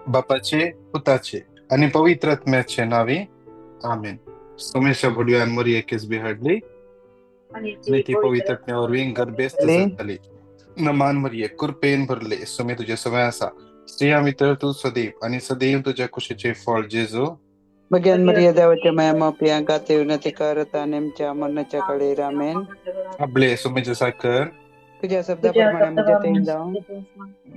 बापाचे पुताचे आनी पवित्र आत्म्याचे नावे आमेन. सोमेशा भुडव्यान मरिये केस बिहाडली आनी ती पवित्र आत्म्या वरवीं गर्भेस्त जाली. नमान मरिये, कृपेन भरले, सोमे तुजे सवय आसा, स्त्रियां भितर तूं सदैव आनी सदैव तुज्या कुशीचे फळ जेजू. भगवान मरिया देवाच्या माया मापया खातीर विनंती करत आनी आमच्या मरणाच्या कडेर आमेन. आपले सोमेचे साकर तुझ्या शब्दाप्रमाणे म्हज्या थंय जावं.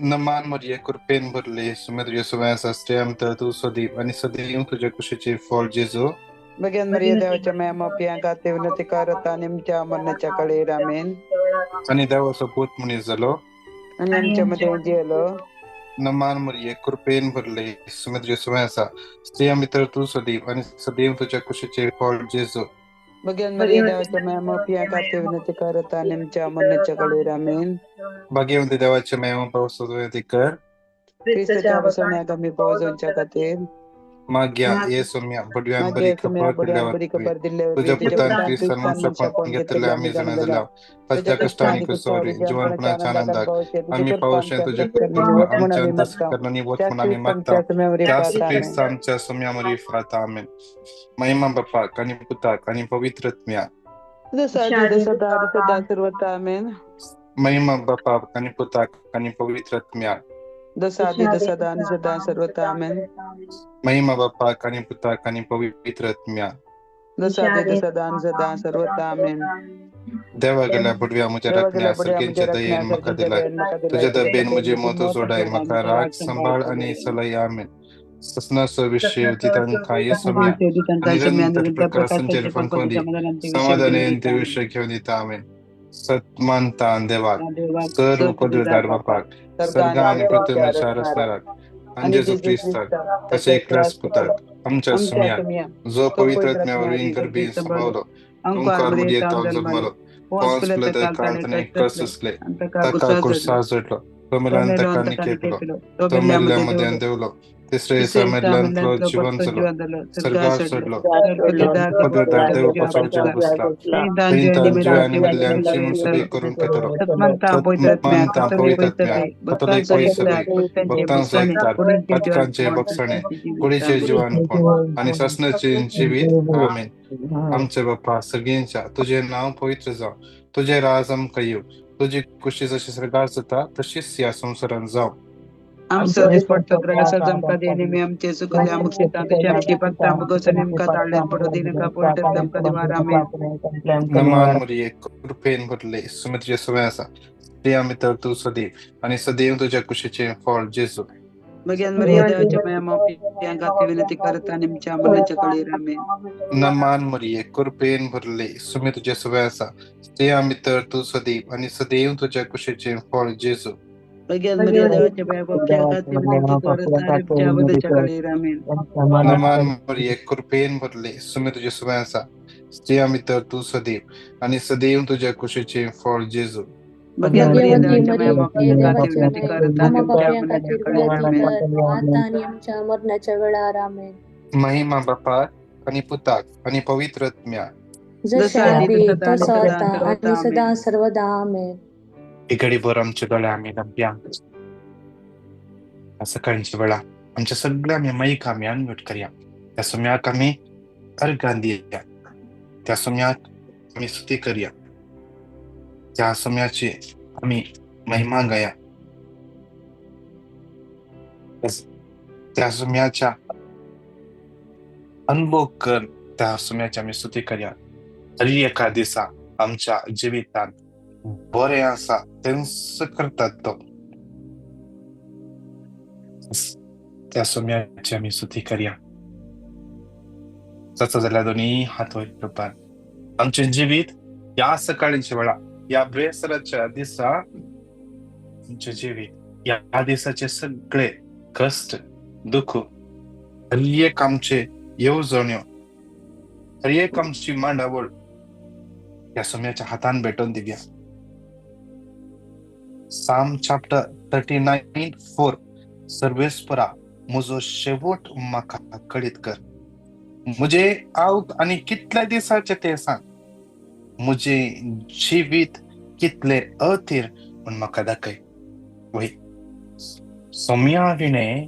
नमान मरिये, कृपेन भरले, सोमे तुजे सवय आसा, स्त्रियां भितर तूं सदैव आनी सदैव तुज्या कुशीचे फळ जेजू. भगवान मरिया देवाच्या माया मापया खातीर विनंती करत आनी आमच्या मरणाच्या कडेर आमेन. आनी देवाचो पूत मनीस जालो आनी आमच्या मदें जियेलो. नमान मरिये, कृपेन भरले, सोमे तुजे सवय आसा, स्त्रियां भितर तूं सदैव आनी सदैव तुज्या कुशीचे फळ जेजू. भगवान मरिया देवाच्या माया मापया खातीर विनंती करत आनी आमच्या मरणाच्या कडेर आमेन. भाग्यवंती देवाच्या माया पावस विनंती कर. क्रिस्ताच्या बसवण्याक आमी पावसाच्या खातीर. माग्या ये सोम्या बडव्यान बरी खबर दिल्ल्या तुझ्या पुतान क्रिस्तान मनशापण घेतले आमी जाणा जाल्या ताच्या कश्टांनी कुसवरी जिवनपणाच्या आनंदाक आमी पावशे तुझ्या आमच्या अंतस्करणांनी वच म्हूण आमी मागता त्याच क्रिस्त आमच्या सोम्या मरी फाता आमेन. महिमा बापाक आनी पुताक आनी पवित्र आत्म्याक. महिमा बापाक आनी पुताक आनी पवित्र आत्म्याक. सदा सर्वता आमेन. महिमा बापाक आनी पुताक आनी पवित्र आत्म्याक. सदा सदा सर्वता आमेन. देवा गेल्या बुडव्या म्हज्या राखण्या सर्गेंच्या दयेन म्हाका दिलाय तुज्या दबेन म्हजे मोतो जोडाय म्हाका राग सांबाळ आनी सलय आमेन. ससनाचो विशय दितांकां ये सोम्या निरंतर प्रकाशांचेर फांकोवन दी समाधानेन ते विशय घेवन दिता आमेन. सत्मानता देवाक सर्व पदवीदार बापाक सर्गा आनी पृथ्वीच्या रसणाराक आनी जेजू क्रिस्ताक ताच्या एकल्याच पुताक आमच्या सुम्याक जो पवित्र आत्म्या वरवीं गर्भीन सांबाळलो ओंकार मदीं जल्मलो पोंस पिलात काल ताणें कस सोंसले ताका कुर्सार जोडलो तो मेल्यान ताका निकेपलो तो मेल्ल्या मद्यान देंवलो तिसऱ्या दिसा मेल्ल्यांतलो जिवन जालो सर्गार चडलो पदवीदार देव पाचो बसला थंय तांचे आनी मेल्ल्यांची मुसुदी करूंक येतलो. सत्मानता पवित्र आत्म्याक कथोलीक सभेक भक्तांचो एकचार पातकांचे बक्षणे कुडीचे जिवनपण आनी सासणाचे जिवीत आमेन. आमचे बापा सगळ्यांच्या तुजें नांव पवित्र जावं, तुजें राज आमकां येवं, तुजी कुशी जशी सर्गार जाता तशीच ह्या संवसारांत जावं. आमचो दिसपट्टो ग्रास आमकां दी आनी आमी आमचे चुकले आमकां शिता तशें आमची भक्तां आमकां नेमकां ताळ्यान पडूं दिनाका पडटले आमकां दिवार आमेन. नमान मरिये, कृपेन भरले, सुमे तुजे सवय आसा, स्त्रियां भितर तूं सदैव आनी सदैव तुज्या कुशीचें फळ जेजू. भगवान मरिया देवाच्या माया मापया खातीर विनंती करत आनी आमच्या मरणाच्या कडेर आमेन. नमान मरिये, कृपेन भरले, सुमे तुजे सवय आसा, स्त्रियां भितर तूं सदैव आनी सदैव तुज्या कुशीचें फळ जेजू. भगवान मरिया देवाच्या माया मापया खातीर विनंती करत आनी आमच्या मरणाच्या कडेर आमेन. नमान मरिये, कृपेन भरले, सुमे तुजे सवय आसा, स्त्रियां भितर तूं सदैव आनी सदैव तुज्या कुशीचें फळ जेजू. भगवान मरिया देवाच्या माया मापया खातीर विनंती करत आनी आमच्या मरणाच्या कडेर आमेन. आता आनी आमच्या मरणाच्या वेळार आमेन. महिमा बापाक आनी पुताक आनी पवित्र आत्म्याक. जशें आदी तसो आतां आनी सदां सर्वदा आमेन. घडीभर आमचे दोळे आमी धांपया. सकाळच्या वेळा आमच्या सगळ्या आमी माईक आमी अनम्यूट करया. त्या सुम्याक आमी अर्गां दिया, त्या सुम्याक आमी स्तुती करया, त्या सुम्याची आमी महिमा गाया, त्या सुम्याच्या अनुभव कर, त्या सुम्याची आमी स्तुती करया. तरी एका दिसा आमच्या जिवितांत बरें आसा तेंच करतात तो, त्या सोम्याची आमी स्तुती करया. जाता जाल्यार दोनी हात वयर करपान आमचें जिवीत ह्या सकाळीच्या वेळा ह्या ब्रेस्ताराच्या दिसा आमचें जिवीत ह्या दिसाचे सगळे कश्ट दुःख हर एक आमचे येवजण्यो हर एक आमची मांडावळ ह्या सोम्याच्या हातान भेटोवन दिवया. Psalm chapter 39:4 सर्वेस्परा म्हजो शेवट म्हाका कळीत कर, म्हजे आवक आनी कितल्या दिसाचे ते सांग, म्हजें जिवीत कितले अथीर म्हूण म्हाका दाखय. वय सोम्या विणें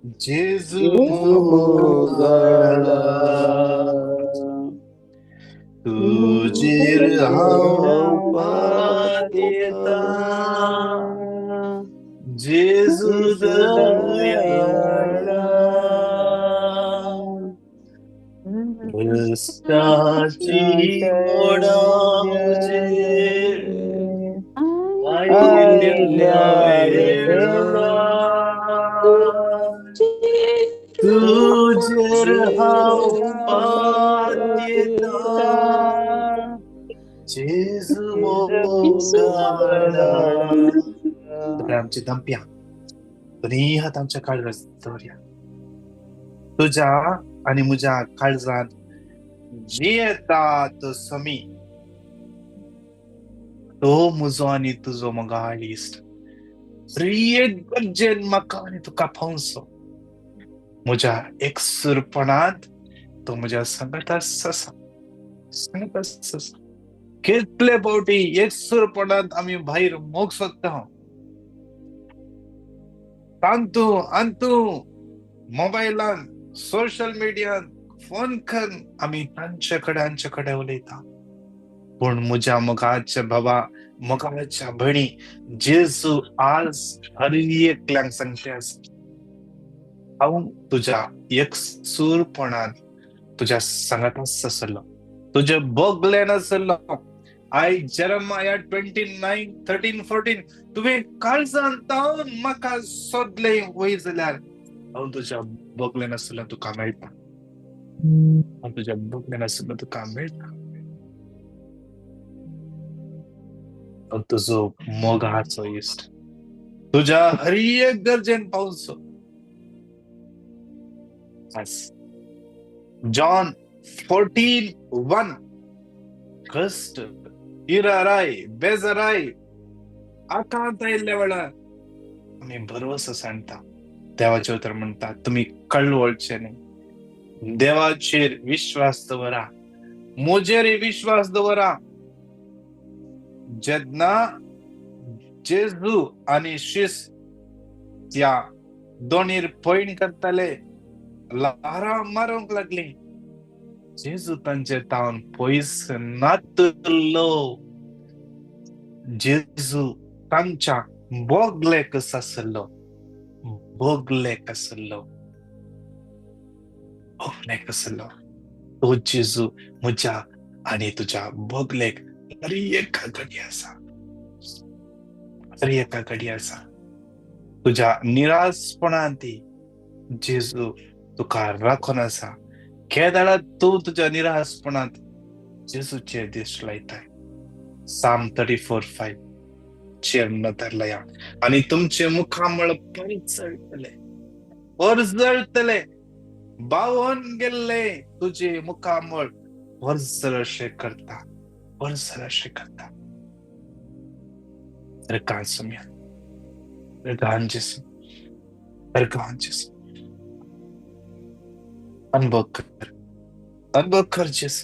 जेजू जेजू मोगाळा मोगाळा तुजेर हांव हांव पातयेता पातयेता जेजू जेजू दयाळा दयाळा रस्त्याची मोडां म्हजेर आयिल्ल्या वेळार तुजेर हांव पातयेता जेजू मोगाळा. तुका आमची दमप्या दोनी हात आमच्या काळजात दवरया. तुज्या आनी म्हज्या काळजांत जियेता तो समी तो म्हजो आनी तुजो मोगाळ इश्ट प्रिय गरजेन म्हाका आनी तुका पावचो. म्हज्या एकसुरपणांत तो म्हज्या सांगाता आसा सांगाता आसा. कितले फावटी एकसुरपणांत आमी भायर मोग सोदता. तांतू अंतू मोबायलान सोशल मिडियान फोन करून आमी तांचे कडेन हांचे कडेन उलयता. पूण म्हज्या मोगाच्या बाबा मोगाच्या भयणी जेजू आज हर एकल्यांक सांगते आसा हांव तुज्या एकसूरपणान तुज्या सांगात आसलो तुजे बोगले नासलो. I Jeremiah 29, 13, 14 तुवें काळजान तावन म्हाका सोदलें वय जाल्यार हांव तुज्या बोगले नासलो तुका मेळटा. हांव तुज्या बोगले नासलो तुका मेळटा. हांव तुजो मोगाचो इश्ट तुज्या हर एक गरजेन पावचो. जॉन 14:1 कश्ट इराराय बेजाराय आकांत आयिल्ल्या वेळार आमी भरवसो सांडटा. देवाचें उतर म्हणटा तुमी कळवळचे न्ही. देवाचेर विश्वास दवरा म्हजेर विश्वास दवरा. जेन्ना जेजू आनी शिस त्या दोनीर पयण करताले ल्हारां मारूंक लागली. जेजू तांचे तावन पयस नातलो. जेजू तांच्या बोगलेक आसलो बोगलेक आसलो बोगलेक आसलो. तो जेजू म्हज्या आनी तुज्या बोगलेक हर एका घडी आसा हर एका घडी आसा. तुज्या निराशपणांत जेजू तुका राखून आसा. केदाळा तूं तुज्या निराशपणांत जेजूचेर दिश्ट लायताय. साम 34:5 चेर नदर लाया आनी तुमचे मुखामळ परजळटले परजळटले. बावन गेल्ले तुजे मुखामळ परजळ अशें करता परजळ अशें करता. रगान सुम्या रगान जेजू रगान जेजू. अनुभव कर अनुभव कर जेजू.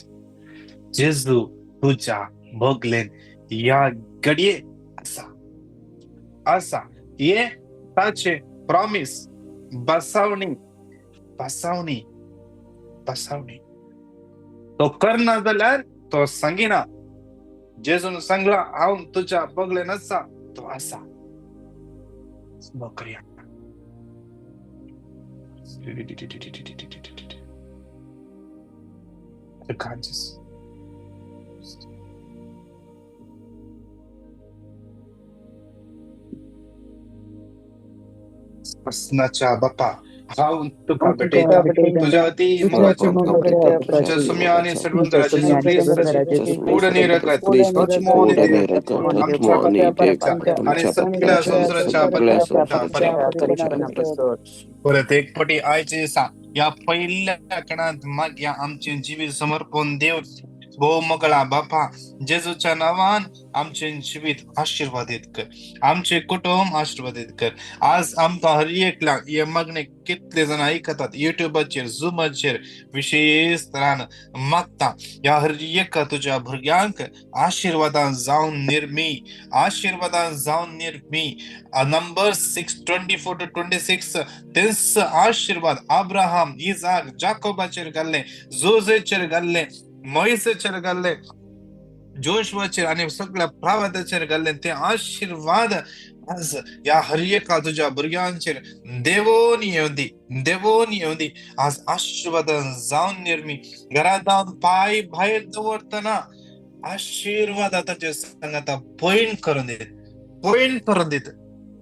जेजू तुज्या भोगलेन ह्या घडये आसा आसा. हे ताचे प्रॉमीस बसावणी बसावणी बसावणी. तो करना जाल्यार तो सांगिना. जेजून सांगला हांव तुज्या बगलेन आसा तो आसा. करुया. प्रस्नाच्या बापा हांव तुका भेटयता तुज्या वती तुज्या सुम्या आनी सर्वंतराचे पूर्ण रगत आनी सगळ्या संवसाराच्या परत एक पटी आयचे दिसा ह्या पहिल्या कणांत मागया आमचें जिवीत समर्पण देव भोव मोगळा बापा, जेजूच्या नांवान आमचे जिवीत आशिर्वादीत कर, आमचे कुटुंब आशिर्वादीत कर. आज आमकां हर एकल्याक हे मागणे कितले जाण आयकतात युट्यूबाचेर, झुमाचेर, विशेष तरान मागता ह्या हर एका तुज्या भुरग्यांक आशिर्वादान जावन निर्मी, आशिर्वादान जावन निर्मी. नंबर 6:24-26 तेच आशिर्वाद आब्राहाम, इजाक, जाकोबाचेर घाल्ले, जोजेचेर घाल्ले, मोयसेचेर घाल्ले, जोशवाचेर आनी सगळ्या प्रावादाचेर घाल्ले ते आशिर्वाद आज ह्या हर एका तुज्या भुरग्यांचेर देवोन येवं दी, देवोन येवं दी. आज आशिर्वादान जावन निर्मी. घरांत जावन पांय भायर दवरतना आशिर्वाद ताचे सांगाता पयण करून दित, पयण करून दित.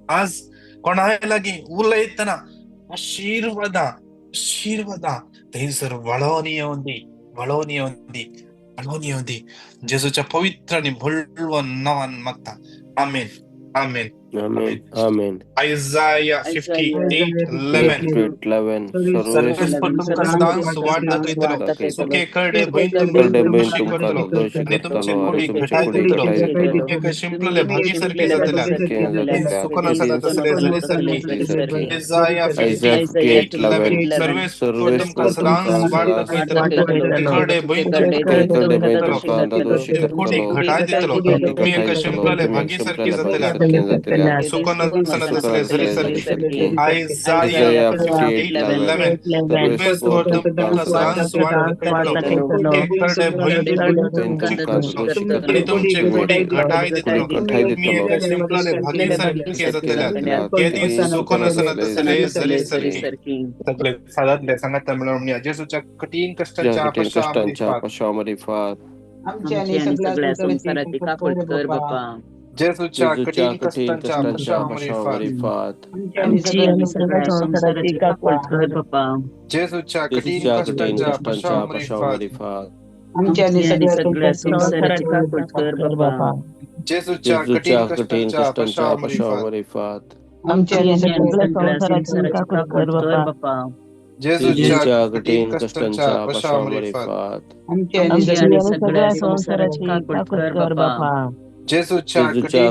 आज कोणाय लागीं उलयतना आशिर्वादां, आशिर्वादां थंयसर वळोवन येवं दी, वळोवन येवं दी, वळोवन येवं दी. जेजूच्या पवित्र आनी व्हडलो नांवान मागता, आमेन, आमेन, आमेन, आमेन. Isaiah 58:11. सर्वेस्पर तुमकां सदांच वाट दाखयतलो, सुके करडे भंय तुमकां करतलो आनी तुमचे कुडीक घटाय दितलो. एका शिंपलेले भागी सारखे जातले, सुकून आसता तसले झरी सारकी. Isaiah 58:11. सर्वेस्पर तुमकां सदांच वाट दाखयतलो, करडे भंय तुमकां करतलो, कुडीक घटाय दितलो, तुमी एका शिंपलेले भागी सारकी जातले, सुकून आसना तसले झरी सारकी. Isaiah 58:11. सर्वेस्पर तुमकां सदांच वाट दाखयतलो, करडे भंय आनी तुमचे कुडीक घटाय दितलो, तुमी एका शिंपलेले भागी सारके जातले, ते दीस सुकून आसना तसले झरी सारकी. सगळे सादातले सांगाता मेळोवन म्हणया, जेजूच्या कठीण कश्टांच्या पशामरिफात, आमच्या आनी सगळ्या संवसाराची काकूट कर बापा. जेजूच्या कठीण कश्टांच्या पशामरिफात, आमची आनी सगळ्या संवसाराची काकूट कर बापा. जेजूच्या कठीण कश्टांच्या पशामरिफात, आमची आनी सगळ्या संवसाराची काकूट कर बापा. जेजूच्या कठीण कश्टांच्या पशामरिफात, आमची आनी सगळ्या संवसाराची काकूट कर बापा. जेजूच्या कठीण कश्टांच्या पशामरिफात, आमची आनी सगळ्या संवसाराची काकूट कर बापा. जेजूच्या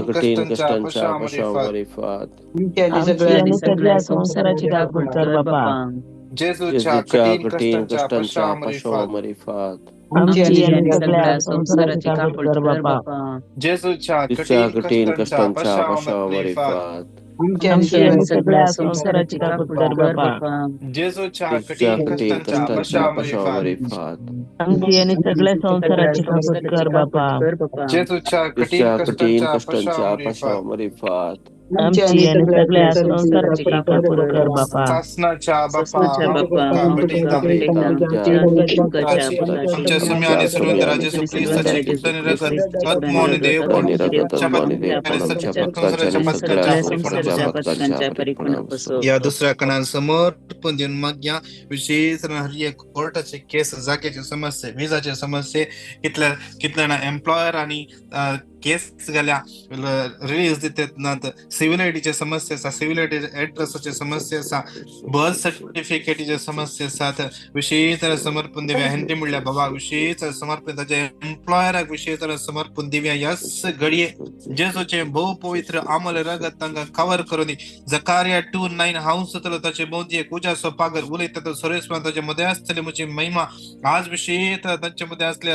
कठीण कश्टांच्या पशामरिफात, आमची आनी सगळ्या संवसाराची काकूट कर बापा. जेजूच्या कठीण कश्टांच्या पशामरिफात, आमची आनी सगळ्या संवसाराची काकूट कर बापा. जेजूच्या कठीण कश्टांच्या पशामरिफात, आमची आनी सगळ्या संवसाराची काकूट कर बापा. जेजूच्या कठीण कश्टांच्या पशामरिफात, आमची आनी सगळ्या संवसाराची काकूट कर बापा. जेजूच्या कठीण कश्टांच्या पशामरिफात, आमची आनी सगळ्या संवसाराची काकूट कर बापा. सासनाच्या बापा, आमच्या सुम्या आणि सर्वंतरा जेजू ख्रिस्ताची कीर्तन रगत, आत्मा आणि देवपण या दुसऱ्या कणांसमोर पण देऊन मागया. विशेष हर एक कोर्टाचे केस, जाग्याचे समस्ये, विजाचे समस्ये, कितल्या कितल्या एम्प्लॉयर आणि केस घाल्या रिलीज दितात नात, सिव्हिल आयडीचे समस्या आसा, सिव्हिल आयडी एड्रेसाचे समस्या आसा, बर्थ सर्टिफिकेटीचे समस्या आसात. विशेष समर्पण दिव्या हेनरी म्हणल्या बाबा विशेष समर्पण ताच्या एम्प्लॉयराक विशेष समर्पण दिव्या. ह्याच घडये जेजूचे भोव पवित्र आमल रगत तांकां कवर करून दी. जकारिया 2:9 हांव सुतलो ताचे भोंवती एक उज्याचो पागर उलयता तो सर्वेस्परान ताचे मदें आसतले म्हजी महिमा. आज विशेष तांचे मदें आसले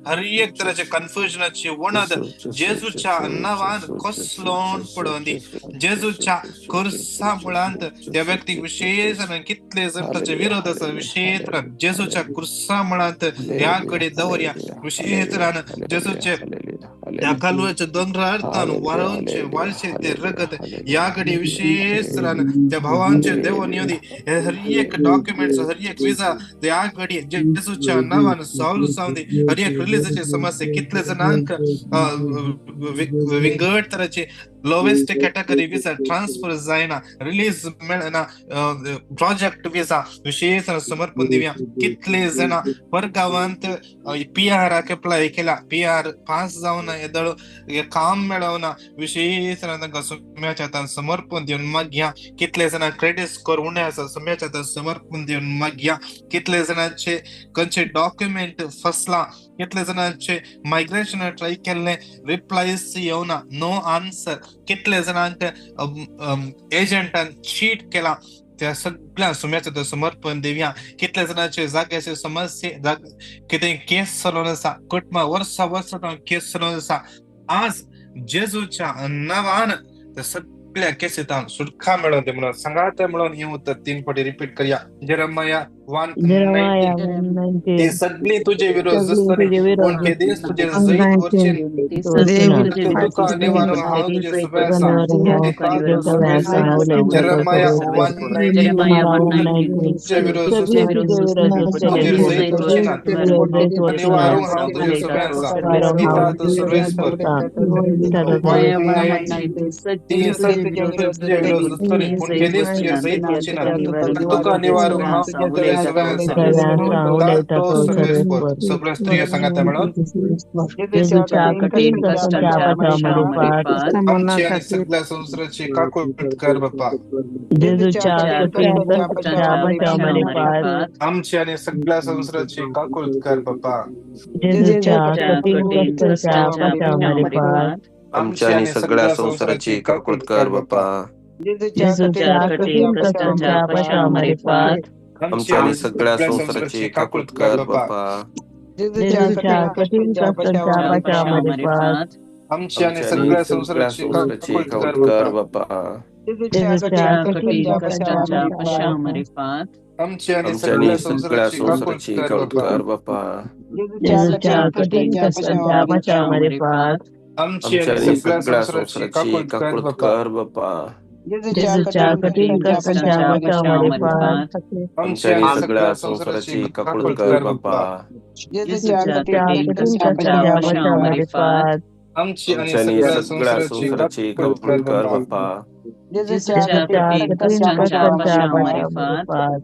हर एक तराचे कन्फ्युजनाची वणद जेजूच्या नांवान कसलोन पडोवन दी. जेजूच्या खुर्सा मुळांत त्या व्यक्तीक विशेष कितले जण ताचे विरोध आसा, विशेष जेजूच्या खुर्सा मुळांत ह्या कडेन दवरया. विशेष जेजूचे त्या कालवाच्या दोंगरार तान वाळोवचे वाळचे ते रगत ह्या कडेन विशेष त्या भावांचे देवोन येवं दी. हर एक डॉक्युमेंट्स, हर एक विजा त्या घडये जेजूच्या नांवान सॉल्व जावं दी. हर एक रिलीजाचे समस्या, कितले जणांक विंगड तराचे लोवेस्ट कॅटेगरी विजा ट्रान्सफर जायना, रिलीज मेळना, प्रोजेक्ट विजा विशेष समर्पण दिव्या. कितले जाणां परगांवांत पी आराक एप्लाय केला, पी आर पास जावना, येदोळ काम मेळना, विशेष तांकां सुम्याच्या हातान समर्पण दिवन मागया. कितले जाणां क्रेडीट स्कोर उणें आसा, सुम्याच्या हातान समर्पण दिवन मागया. कितले जाणांचे खंयचे डॉक्युमेंट फसला, कितले जाणांचे मायग्रेशन ट्राय केल्ले रिप्लायस येवना, नो आन्सर. कितले जाणांक एजंटान चीट केला, त्या सगळ्या सुम्याचें तो समर्पण दिवया. कितले जाणांचे जाग्याचे समस्या, कितें केस चलोवन आसा, कुटुंबा वर्सा वर्सा केस चलोवन आसा, आज जेजूच्या नांवान त्या सगळ्या केसींत सुटका मेळोवन दे म्हणून सांगात म्हणून ही उतर 3 फावटी रिपीट करया. जेरेमाया 1:19, ती सगळी तुझे विरोध आसतली, पूण केदीच तुजेर जैत व्हरची, तुका निवारून हांव तुजे सुबे आसा. जेरेमाया 1:19, तुझे विरोध तुजेर जैत व्हरची ना, निवारून हांव तुजे सुबे आसा. ती सगळी तुझे विरोध आसतली, पूण केदीच तुजेर जैत व्हरची ना, तुका निवारून हांव तुजे सगळ्या स्त्रिया सांगात म्हणून आमची आणि सगळ्या संसाराची काकूट कर बाप्पा. आमची आणि सगळ्या संसाराची काकूट कर बाप्पा. आमच्या आणि सगळ्या संसाराची काकूट कर बाप्पा. आमच्या आणि सगळ्या संसाराची काकूट कर बाप्पा. आमची आणि सगळ्या संसाराची काकूट कर बाप्पा. आमची आणि सगळ्या संसाराची काकूट कर बाप्पा. आमची आणि सगळ्या संसाराची काकूट कर बाप्पा. आमच्या आणि सगळ्या संसाराची काकूट कर बाप्पा. आमची आणि सगळ्या संसाराची काकूट कर बाप्पा.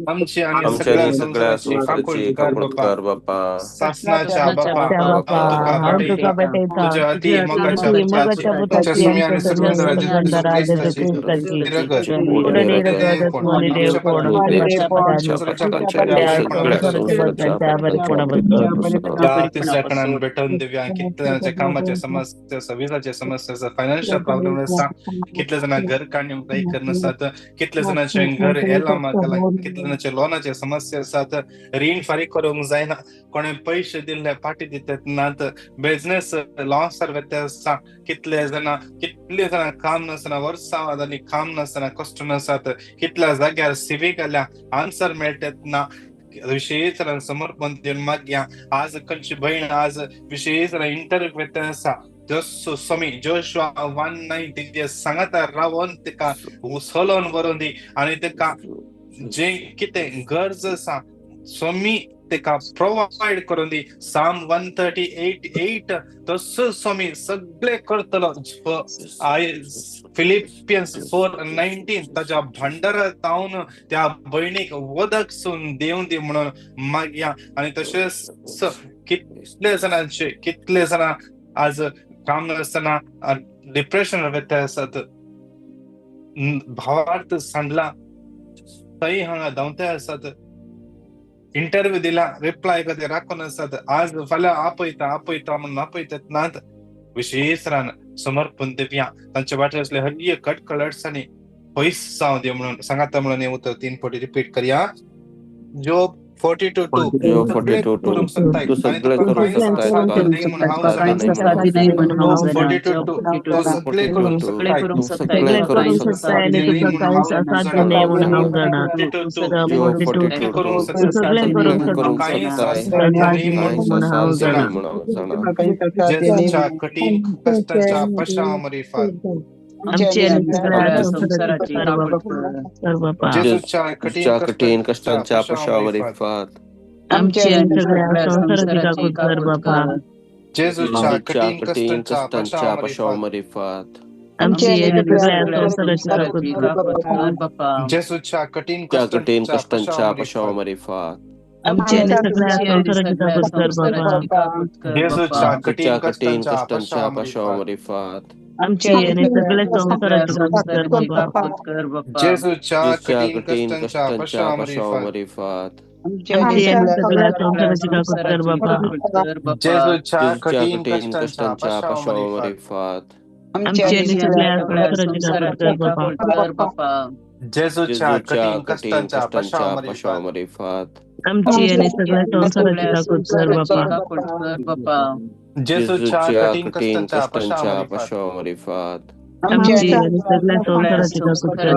आमची आणि सगळ्या संसाराची काकूट कर बाप्पा. सासनाच्या बाप्पा, हांव तुका भेटयतां, तुज्या अती मोगाच्या पुताची, तुझ्या सुम्या आणि सर्व तिसऱ्या कणान भेटून दिव्या. कितले जाणांच्या कामाचे समस्या आसा, विजाचे समस्या आसा, फायनान्शियल प्रॉब्लेम आसा, कितले जाणां घर काडून ट्राय करून आसात, कितले जाणांचे घर एलामा केला, कितले जाणांचे लोनाचे समस्या आसात, रीण फारीक करूंक जायना, कोणे पयशे दिल्ले फाटी दितात नात, बिझनेस लॉसार वता आसा, कितले जाणां काम नासतना वर्सां जालीं काम नासतना कश्ट आसात, कितल्या जाग्यार सिवी गेल्या आन्सर मेळटात ना. विशेष समर्पण दिवन मागया. आज खंयची भयण आज विशेष इंटरव्यू वता आसा, स्वामी जोशुआ 1:9 सांगाता रावन तिका सलोन व्हरून दी आनी तिका जे कितें गरज आसा स्वामी तिका प्रोवायड करून दी. साम 138:8 तसो स्वामी सगळे करतलो. फिलिपियन्स 4:19 ताज्या भांडारा तावन त्या भयणीक वदक सून देवन दी म्हणून मागया. आनी तशेंच कितले जाणां आज काम नासतना डिप्रेशन वता आसात, भावार्थ सांडला, थंय हांगा धांवते आसात, इंटरव्यू दिला रिप्लाय कधी राखून आसात, आज फाल्यां आपयता आपयता म्हणून आपयतात नात. विशेष रान समर्पण दिवया. तांच्या वाटेर असले हरये कटकळसांनी पयस जावं दी म्हणून सांगाता म्हणून हें उतर 3 फावटी रिपीट करया. जोब 42:2, तू सगळे करूंक सकताय, कठीण कष्टाच्या पश्चामरीफात कठीण कष्टांच्या पशावरीफात कठीण कष्टांच्या पशावरीफात कठीण कष्टांच्या पशावरीफात कठीण कष्टांच्या पशावरीफात कठीण कष्टांच्या पशावरीफात आमची आनी सगळ्या संवसाराची काकूट कर बापा. जेजूच्या जेजूच्या कठीण कठीण कश्टांच्या कश्टांच्या पाशांव पाशांव मरिफात मरिफात आमची आनी सगळ्या संवसाराची काकूट कर बापा. जेजूच्या जेजूच्या कठीण कठीण कश्टांच्या कश्टांच्या पाशांव पाशांव मरिफात मरिफात आमची आनी सगळ्या संवसाराची काकूट कर बापा. जेजूच्या जेजूच्या कठीण कठीण कश्टांच्या पाशांव कश्टांच्या मरिफात पाशांव मरिफात आमची आनी सगळ्या संवसाराची काकूट कर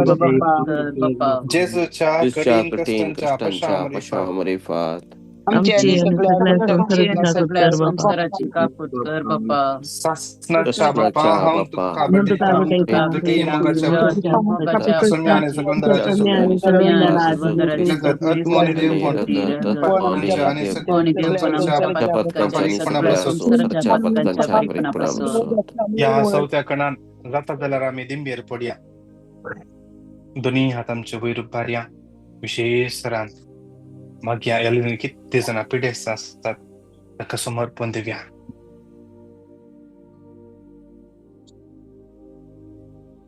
बापा. जेजूच्या जेजूच्या कठीण कठीण कश्टांच्या कश्टांच्या पाशांव पाशांव मरिफात मरिफात आमची आनी सगळ्या संवसाराची काकूट कर बापा. सासनाच्या बापा सासनाच्या हांव बापा तुका म्हणून तुका भेटयतां भेटयतां तुगे मोगाच्या तुज्या सुम्या आनी सगंदराच्या सुम्या आनी सगंदराच्या जगत आत्मो आनी देवपण जगत आत्मो आणि पतकांच्या आनी देव संवसाराच्या पतकांच्या आणि बरीपणा सगळ्या पासून संसाराच्या पतकांच्या बरीपणापासून ह्या चवथ्या कणान जाता जाल्यार आमी दिंबेर पडया. दोनी हात आमचे वयर उबारया. विशेश तरान मागीर ह्या कितले जाणां पिडेस्त आसतात ताका समर्पण दिवया.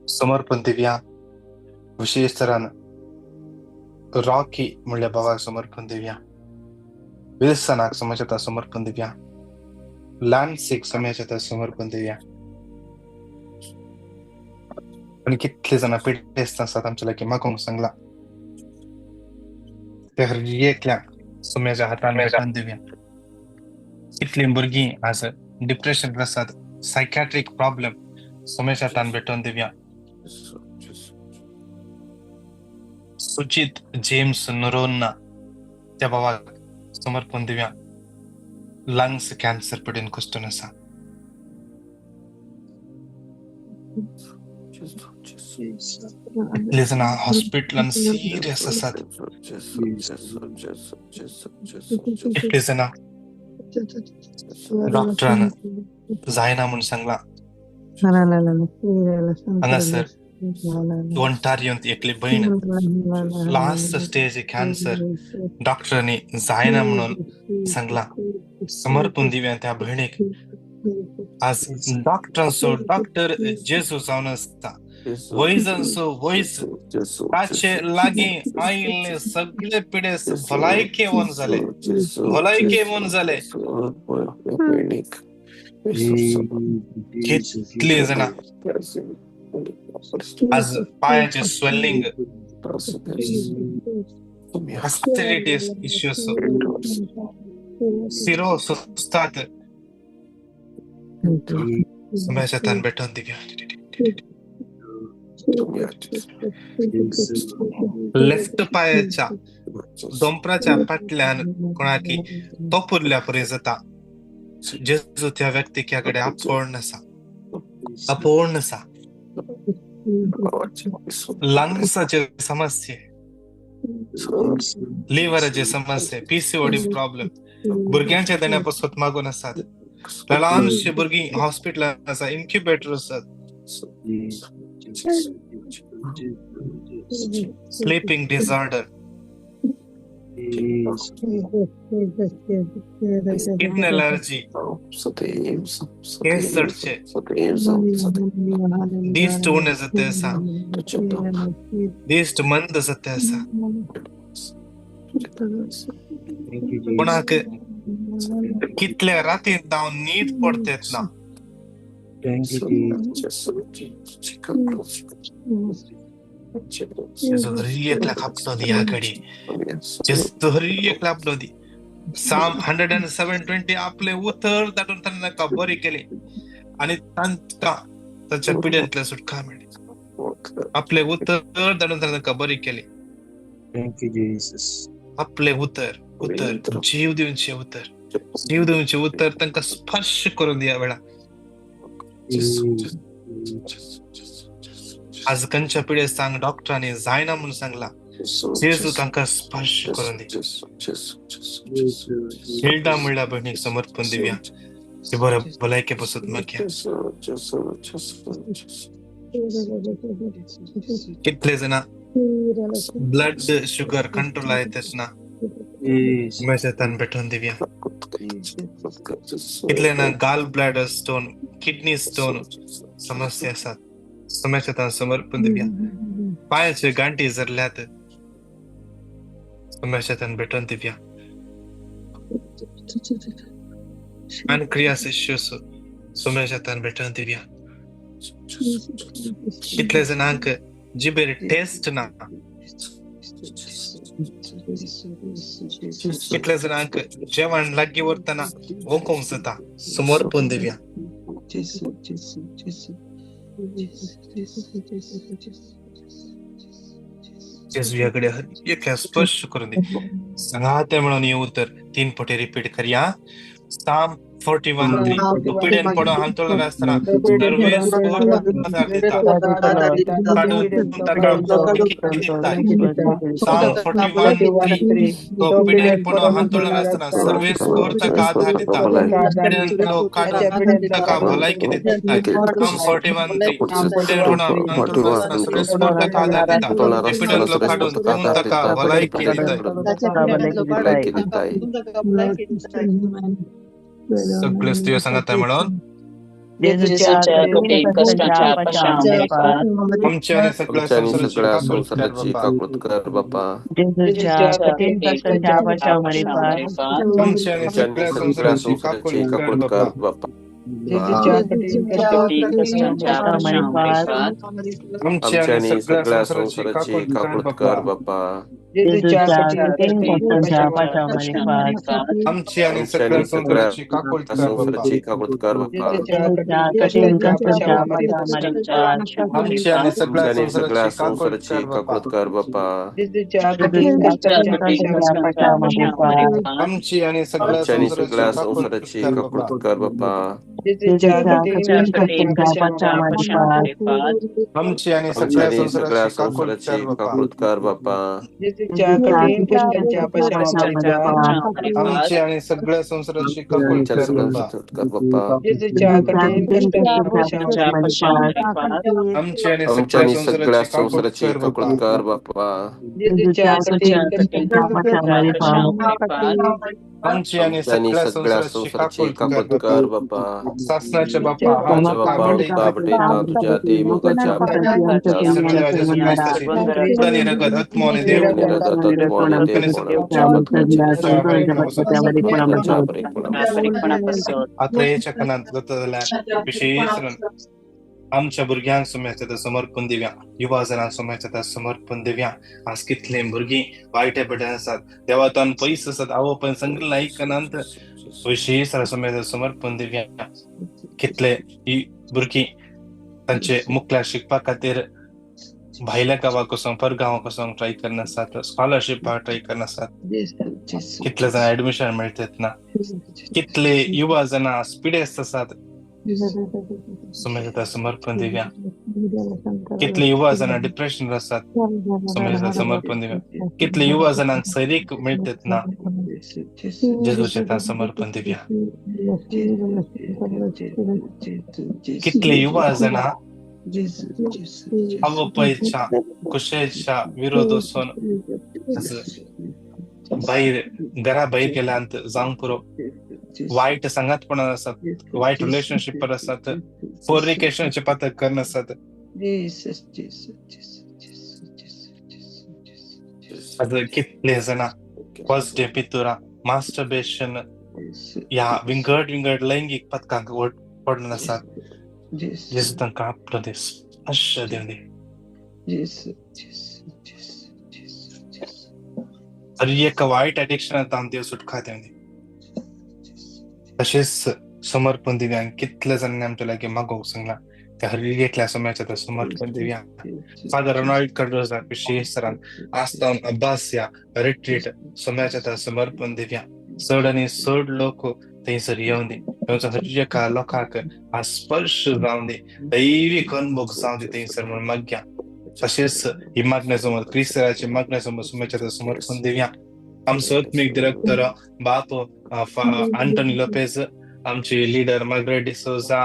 समर्पण दिवया. विशेश तरान रॉकी म्हणल्या भावाक समर्पण दिवया. विल्सनाक समाजात समर्पण दिवया. लॅन्सीक समाजात समर्पण दिवया. आनी कितले जाणां पिडेस्त आसात आमच्या लागीं मागूंक सांगला ते हर एकल्याक सुम्याच्या हातान भेटून दिवया. कितलीं भुरगीं आज डिप्रेशन आसात, सायकॅट्रीक प्रॉब्लम सुम्याच्या हातान भेटून दिवया. सुचित जेम्स नोरोन्ना त्या भावाक समर्पण दिवया. लंग्स कॅन्सर पडून कुश्टून आसा. कितले जाणां हॉस्पिटलान सिरियस आसात. कितले जाणां डॉक्टरान जायना म्हूण सांगला. हांगासर ओंटारियोंत एकली भयण लास्ट स्टेज कॅन्सर डॉक्टरांनी जायना म्हणून सांगला. समर्पण दिवया त्या भयणीक. आज डॉक्टरांचो डॉक्टर जेजू जावन आसता, वैजांचो वैज, ताचे लागीं आयिल्ले सगळे पिडेस्त भलायकेवन जाले, भलायकेवन जाले. कितले जाणां आज पायाचे स्वेलिंग, ऍसिडिटी इश्यूज, सिरो सुस्तात सुम्याच्या हातान भेटून दिवया. लेफ्ट पायाच्या दोंपराच्या फाटल्यान कोणाकी तोपुरल्या परी जाता. जेजू त्या व्यक्तीक कडेन आपोवण आसा, आपोवण आसा. लंग्साचे समस्ये, लिव्हराचे समस्ये, पीसीओडी प्रॉब्लेम, भुरग्यांच्या देण्या पासत मागून आसात. ल्हानशी भुरगीं हॉस्पिटलान आसा, इन्क्युबेटर आसात. स्लीपिंग डिसऑर्डर, स्किन एलर्जी, केस चडचे, दिश्ट उणें जाता आसा, दिश्ट मंद जाता आसा. कोणाक कितल्या रातीन जावन न्हीद पडतेत ना. जेजू हर एकल्याक आपलो दी ह्या घडी. जेजू हर एकल्याक आपलो दी. साम 107:20 आपले उतर धाडून तांकां बरी केली आनी तांकां तांच्या पिड्यांतल्या सुटका मेळ्ळी. आपले उतर धाडून तांकां बरी केली. आपले उतर, उतर जीव दिवचे उतर, जीव दिवचे उतर तांकां स्पर्श करून दिया वेळा. आज खंयच्या पिडेस्तांक डॉक्टरांनी जायना म्हणून सांगला, जेजू तांकां स्पर्श करून दी. हिल्डा म्हणल्या भयणीक समर्पण दिवया. ती बऱ्या भलायके पासत मागया. कितले जाणां ब्लड शुगर कंट्रोल येतच ना, मेसेतान भेटून दिवया. कितले जाणां gall bladder stone, kidney stone समस्या आसात, समस्या समर्पण दिवया. पायाचे गांठी जरल्यात, सुमेशान भेटून दिवया. आनी क्रिया शिष्य सुमेशान भेटून दिवया. कितले जाणांक जिबेर टेस्ट ना, कितले जाणांक जेवण लागीं व्हरतना ओंकोंक जाता, समर्पण दिवया. जेजूया कडेन एकल्या स्पर्श करून दी. सांगाते म्हणून हे उतर 3 पटी रिपीट करया. Psalm 41:3 पिडेन पडो हांतुळणार आसतना सर्वे स्फूर्त आधार दिता, काडून ताका भलायकी दिता. Psalm 41:3 तो पिडेन पडो हांतुळणार आसतना सर्वे स्फूर्त ताका आधार दिता, पिडेंतलो काडून ताका भलायकी दिता. Psalm 41:3 पिडेन पडो हांतुळणार आसतना सर्वे स्फूर्त ताका आधार दिता, पिडेंतलो काडून ताका भलायकी दिता. सगळे स्त्रियो सांगता म्हणून आमच्या आणि सगळ्या संसाराची काकळूत कर बापा. आमच्या आणि सगळ्या संसाराची काकळूत कर बापा. आमच्या आणि सगळ्या संसाराची काकळूत कर बापा. आमची आणि सगळ्या संसाराची काकळूत कर बापा. आमची आणि सगळ्या संसाराची काकळूत कर बापा. आमची आणि सगळ्या संसाराची काकळूत कर बापा. आमची आणि सगळ्या संसाराची काकळूत कर बापा. आमची आणि सगळ्या संसाराची काकळूत कर बापा. आमची आणि सगळ्या संसाराची काकळूत कर बापा. आमची आणि सगळ्या संसाराची काकळूत कर बापा. सासनाच्या बापा तुझ्या आत्रेच्या खणांत जाता जाल्यार विशेष आमच्या भुरग्यांक सुमेस्ता समर्पण दिवया, युवा जणांक सुमेस्ता समर्पण दिवया. आज कितले भुरगीं वायटे बटेन आसात, देवातून पयस आसात, आवय पण संगला ऐकनात, विशेष सुमेस्ता समर्पण दिवया. कितले भुरगीं तांचे मुखल्या शिकपा खातीर भायल्या गांवाक वचोंक, पर गांवाक वचोंक ट्राय करनासात, स्कॉलरशिपाक ट्राय करनासात, कितले जाणां एडमिशन मेळतात ना, कितले युवा जाणां पिडेस्त आसात, सुमेस्ता समर्पण दिवया. कितले युवा जाणां डिप्रेशन आसात, सुमेस्ता समर्पण दिवया. कितले युवा जाणांक सैरीक मेळतात ना, जेजूच्या समर्पण दिवया. कितले युवा जाणां आवपयच्या कुशेच्या विरोध वचून भायर घरा भायर गेल्यांत जावंक पुरो, वायट सांगातपणान आसात, वायट रिलेशनशीपार आसात, फोर्निकेशनाचे पातक करनासात. आज कितले जाणां पॉझिटिव्ह पितुरा, मास्टरबेशन ह्या विंगड विंगड लैंगीक पथकांक पडून आसात. जेजू तांकां आपलो दीस आशा दिवं दी. हर एक वायट एडिक्शनांत देव सुटका दिवं दी. तशेंच समर्पण दिवया. कितले जाणांनी आमच्या लागीं मागोवंक सांगलां त्या हर एकल्या समयाचें समर्पण दिवया. फादर रोनाल्ड कार्डोजा विशेष सरान आस्तावन अब्बास ह्या रिट्रीट समयाचें समर्पण दिवया. चड आनी चड लोक थंयसर येवन दी, थंयसर हर एका लोकांक हा स्पर्श जावन दी, दैवीक अनुभव जावन दी थंयसर म्हणून मागया. तशेंच ही मागण्या समोर क्रिस्ताची मागण्या समोर समयाचें समर्पण दिवया. आमचो आत्मीक डिरेक्टर बाप आंटोनी लोपेज, आमची leader Margaret D'Souza,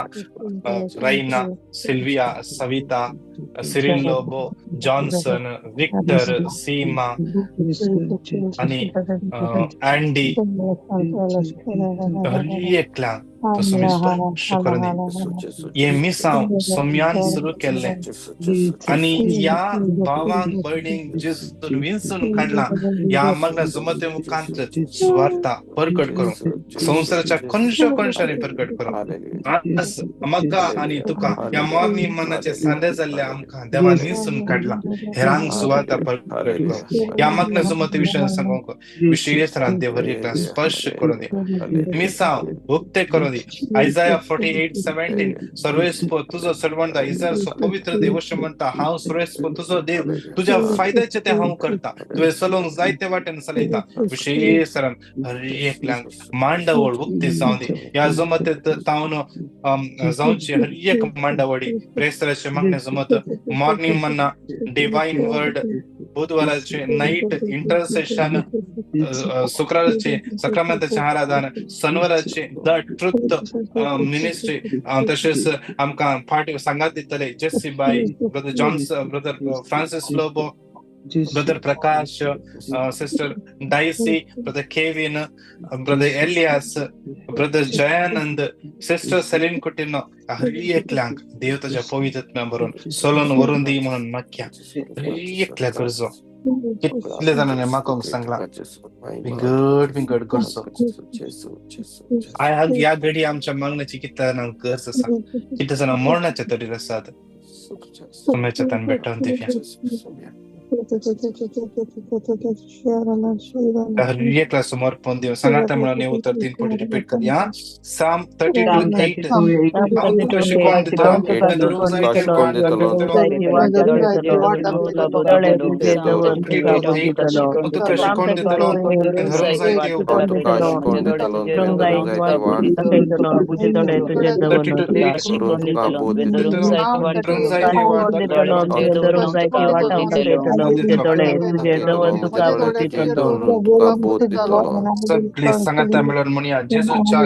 Raina, Sylvia, Savita, Cyril Lobo, Johnson, Victor, Seema आनी अँडी हर एकल्यांक तो सुमी स्पर्श करून दी. हे मिसांव सोम्यान सुरू केल्लें आनी ह्या भावांक भयणींक जेजून विंचून काडला. ह्या मागण्या जमते मुखांत सुवार्ता परगट करूं, संवसाराच्या कोनशा कोनशांनी परगट करूं. आज म्हाका आनी तुका ह्या मॉर्निंग मनाचे सांदे जाल्ले आमकां देवान विंचून काडला, हेरांक सुवार्ता परगट करूं. ह्या मागण्या जमते विशयान सांगूंक विशेष तरान देव हर एकल्याक स्पर्श करून दी, मिसांव उक्ते करून दी. आयजाया 48:17, सर्वेस्पो तुजो सर्वंत इस्रायलचो पवित्र देव अशें म्हणटा, हांव सर्वेस्पो तुजो देव, तुज्या फायद्याचें तें हांव करता, तुवें चलोवंक जाय ते वाटेन चलयता. विशेष तरान हर एकल्यांक मांडावळ उक्ती जावं दी. ह्या जमते तावन जावची हर एक मांडावळी प्रेसराचे मागणें जमत मॉर्निंग मन्ना डिवायन वर्ड, बुधवाराचे नायट इंटरसेशन, शुक्राराचे सक्रामेंताचें आराधन, शनिवाराचे the truth ministry, तशेंच आमकां फाट सांगात दितले Jessy Bai, brother Johnson, brother Francis Lobo, brother Prakash, sister Daisy, brother Kevin, brother Elias, brother Jayanand, sister Celine Coutinho, हर एकल्यांक देव ताच्या पवित्र भरून सोलोन व्हरून दी म्हणून मागया. हर एकल्या गरजो कितले जाणांनी म्हाका सांगला विंगड विंगड गरजो. ह्या घडी आमच्या मागण्याची कितल्या जाणांक गरज आसा, कितल्या जाणां मरणाच्या तडीर आसात, सुमेच्या तान भेटोवन दिवया. हर एकला समर्पण देव सांगाता म्हणून हे उतर 3 पटी रिपीट करूया. Psalm 32:8, हांव तुका शिकोवन दितलो, हांव तुका शिकोवन दितलो, धरूंक जाय ते सगळे सांगाता मेळून म्हणया, जेजूच्या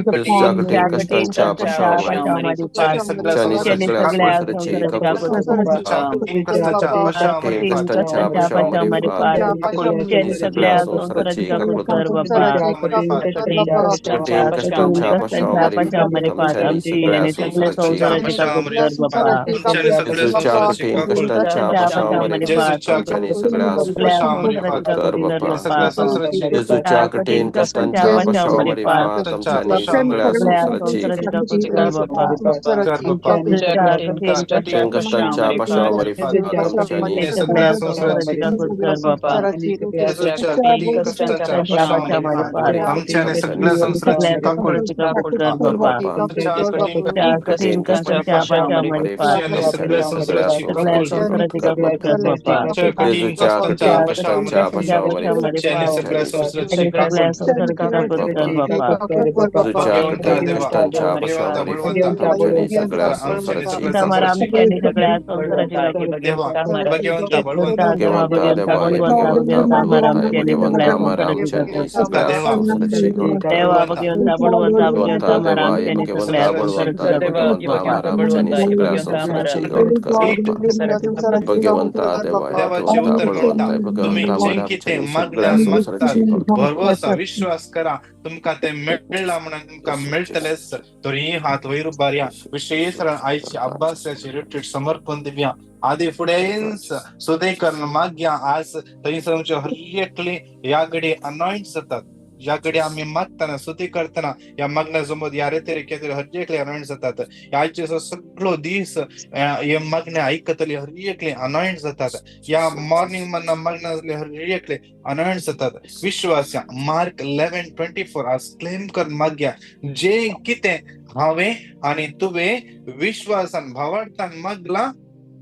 भरवसा विश्वास करा, तुमकां ते मेळ्ळा म्हणून तुमकां मेळटलेच. तरी हात वयर उबारया. विशेष आयची अब्बासाची रिट्रीट समर्पण दिवया. आदी फुडेंच सुदेकर मागया. आज थंयसर आमचे हर एकली ह्या घडी अनॉयंट जातात. ज्या कडे आमी मागतना स्तुती करतना ह्या मागण्या जमत ह्या रेतेर केतरी हर एकले अनॉयंट जातात. ह्याचे सगळो दीस हे मागणे आयकतले हर एकले अनॉयंट जातात. ह्या मॉर्निंग मन्ना मागण्या हर एकले अनॉयंट जातात. विश्वास मार्क 11:24 आज क्लेम कर मागया, जे कितें हांवें आनी तुवें विश्वासान भावार्थान मागला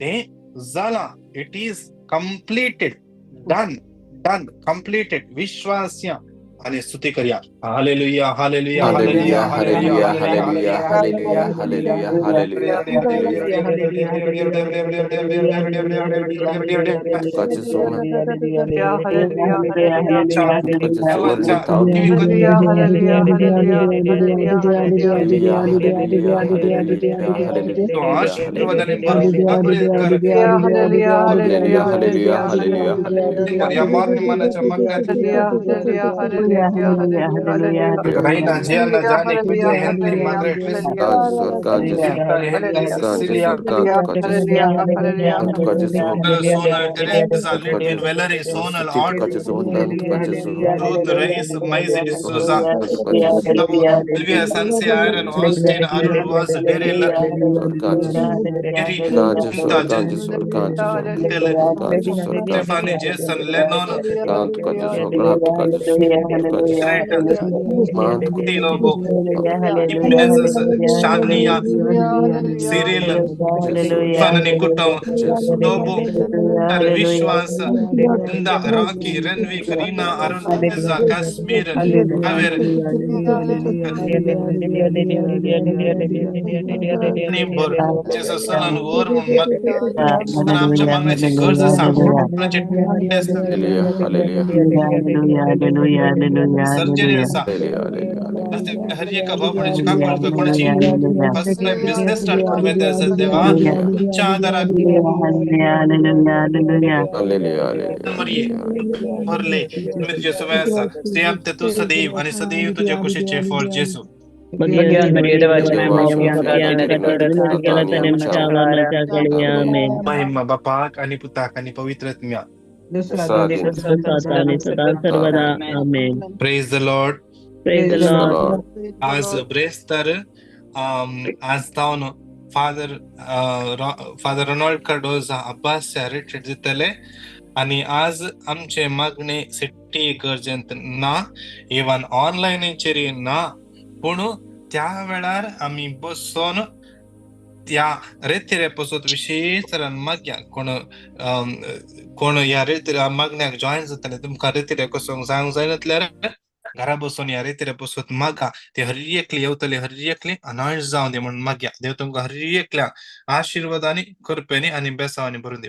तें जालां. It is completed, done, done, completed. विश्वास आणि स्तुती करूया. Hallelujah, hallelujah, hallelujah, hallelujah, hallelujah, hallelujah, hallelujah, hallelujah, hallelujah. तुका जेजू, तुका जेजू वर्णिता, hallelujah, hallelujah, hallelujah, तो हालेलुया, आशीर्वादाने हालेलुया, भर हालेलुया, हालेलुया, हालेलुया, हालेलुया. या मान्य मनाच्या मागण्यात Raina, Gianna, Janik, Vijay, Henry, Margaret, का जेजू, Henry, का Cecilia, जेजू, का जेजू, तुका जेजू, Sonal, Teresa, तुका Lidwin, जेजू, Valerie, Sonal, स्तुती Art, तुका जेजू, वंदन तुका जेजू, Ruth, Reis, Maisie D'Souza, तुका जेजू, Tabu, Sylvia, Sansi, Aaron, Austin, Arun, Was, Daryl, का जेजू, Jerry, का जेजू, Kunta, का जेजू, का जेजू, Gentle, का जेजू, का Stephanie, Jason, Lennon, तुका जेजू, तुका जेजू, तुका जेजू, Greta, मान तुका Lobo, Menezes, Shania, Cyril, जेजू, Fanani Kutam, जेजू, Tobo, Vishwas, Nanda, Rocky, Renvik, Reena, Arun, Liza, Kashmir, Javier, Neighbor, Jesus, Son, War, आमच्या मागण्याची गरज आसा, कोणाचे टेस्ट, हालेलुया, हालेलुया, सर्जरी आसा, हालेलुया, हालेलुया, हालेलुया, हर एका भावपणाची काकूळ कोणाची फर्स्ट टाइम बिझनेस स्टार्ट करूंक येता आसत देवा, तुमच्या आदाराक हालेलुया, हालेलुया, मरिये भरले तुम्ही तुझे सुवे आसा, ते तूं सदैव आणि सदैव तुझ्या कुशीचे फळ जेजू. महिमा बापाक आणि पुताक आणि पवित्र आत्म्याक. Praise the Lord. Praise the Lord. आज ब्रेस्तार आज जावन फादर फादर रोनाल्ड कार्डोजा अब्बास रिट्रीट दितले आणि आज आमचे मागणे सिटी गरजेंत ना, इवन ऑनलायनीचेर ना, पूण त्या वेळार आमी बसून त्या रेतिरे पसत विशेष तरान मागया. कोण कोण ह्या रेतिरे मागण्याक जॉयन जातले, तुमकां रेतिरे कसोंक जावंक जायना जाल्यार घरा बसून ह्या रेतिरे पसत मागा, ते हर एकली येवतले, हर एकली अनॉयंट जावं दी म्हणून मागया. देव तुमकां हर एकल्या आशिर्वादांनी, कृपेनी आनी बेसावांनी भरून दी.